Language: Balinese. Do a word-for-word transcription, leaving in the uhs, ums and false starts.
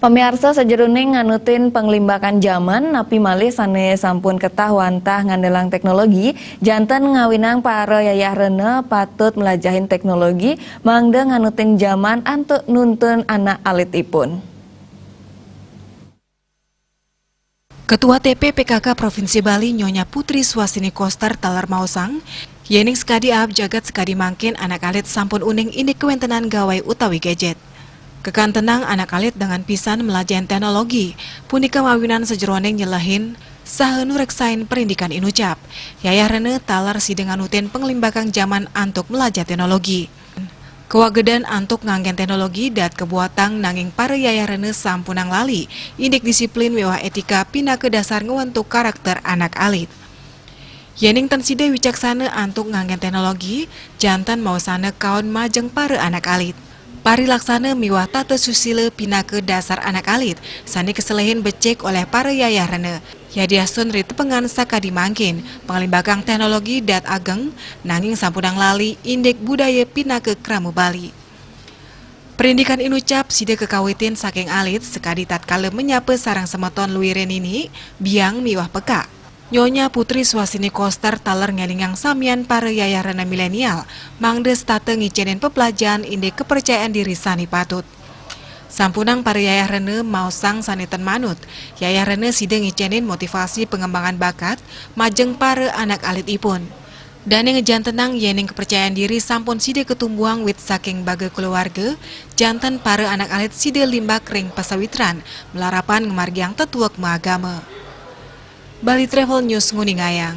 Pamiarsa, sajeroning nganutin panglimbakan jaman, napi malih sane sampun ketah wantah ngandelang teknologi, janten ngawinang para yayahrena patut mlajahin teknologi mangda nganutin jaman antuk nuntun anak alitipun. Ketua T P P K K Provinsi Bali Nyonya Putri Swastini Koster taler maosang, yening sakadi aab jagat sakadi mangkin anak alit sampun uning indik kawentenan gawai utawi gadget. Kakantenang anak alit dengan pisan mlajahin teknologi, punika mawinan sajeroning nyelehin saha nureksain perindikan inucap. Yayahrena taler sida nganutin panglimbakan jaman antuk mlajah teknologi. Kawagedan antuk nganggen teknologi daat kabuatang nanging para yayahrena sampunang lali indik disiplin miwah etika pinaka dasar ngwentuk karakter anak alit. Yening tan sida wicaksana antuk nganggen teknologi, janten maosana kaon majeng para anak alit. Parilaksana miwah tata susila pinaka dasar anak alit sane kaselehin becik olih para yayahrena. Yadiastun ritepengan sakadi mangkin, panglimbakan teknologi daat ageng, nanging sampunang lali indik budaya pinaka krama Bali. Perindikan inucap sida kakawitin saking alit sakadi tatkala menyapa sareng semeton luire nini, biang miwah pekak. Nyonya Putri Swastini Koster taler ngelingang samian para yayahrena milenial, mangda setata ngicenin peplajahan indik kepercayaan diri sane patut. Sampunang para yayahrena maosang sane tan manut, yayahrena sida ngicenin motivasi pengembangan bakat majeng para anak alitipun. Dane ngejantenang yening kepercayaan diri sampun sida katumbuhang wit saking baga kulawarga, janten para anak alit sida limbak ring pasawitran, malarapan ngamargiang tetuek maagama. Bali Travel News nguningayang.